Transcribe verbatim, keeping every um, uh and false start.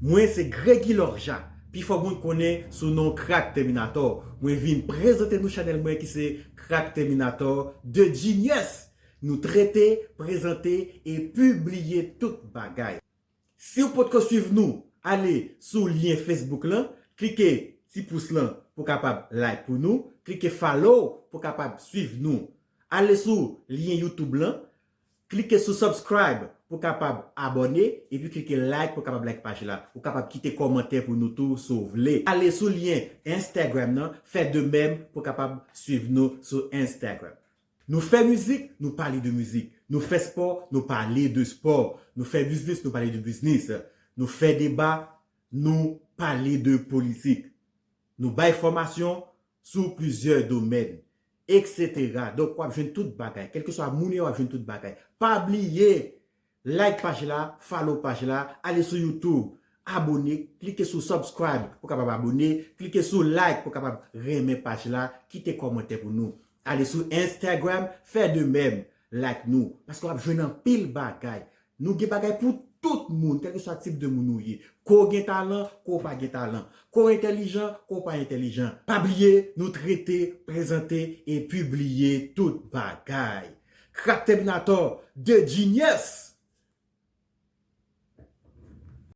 Mwen se Gregy Lorja, pi fò moun konnen sou non Crack Terminator. Mwen vin prezante nou chanèl mwen ki se Crack Terminator The Genius. Nou trete, prezante e pibliye tout bagay. Si w potko swiv nou, ale sou lyen Facebook lan, klike ti pous lan pou kapab like pou nou, klike follow pou kapab swiv nou. Ale sou lyen YouTube lan, klike sou subscribe pou kapab abòne, epi klike like pou kapab like paj la. Ou kapab kite kòmantè pou nou tou si w vle. Ale sou lyen Instagram nan, fè de menm pou kapab swiv nou sou Instagram. Nou fè mizik, nou pale de mizik. Nou fè spò, nou pale de spò. Nou fè biznis, nou pale de biznis. Nou fè deba, nou pale de politik. Nou bay fòmasyon sou plizyè domèn, etsetera. Donk, w ap jwenn tout bagay. Kèlkeswa moun yo, w ap jwenn tout bagay. Pa bliye, like paj la, follow paj la, ale sou YouTube, abòne, klike sou subscribe pou kapab abòne, klike sou like pou kapab renmen paj la, kite kòmantè pou nou. Ale sou Instagram, fè de menm, like nou, paske w ap jwenn anpil bagay. Nou gen bagay pou tout moun, kèlkeswa tip de moun ou ye. Ke w gen talan, ke w pa gen talan. Ke w entèlijan, ke w pa entèlijan. Pa bliye, nou trete, prezante e pibliye tout bagay. Crack Terminator, The Genius!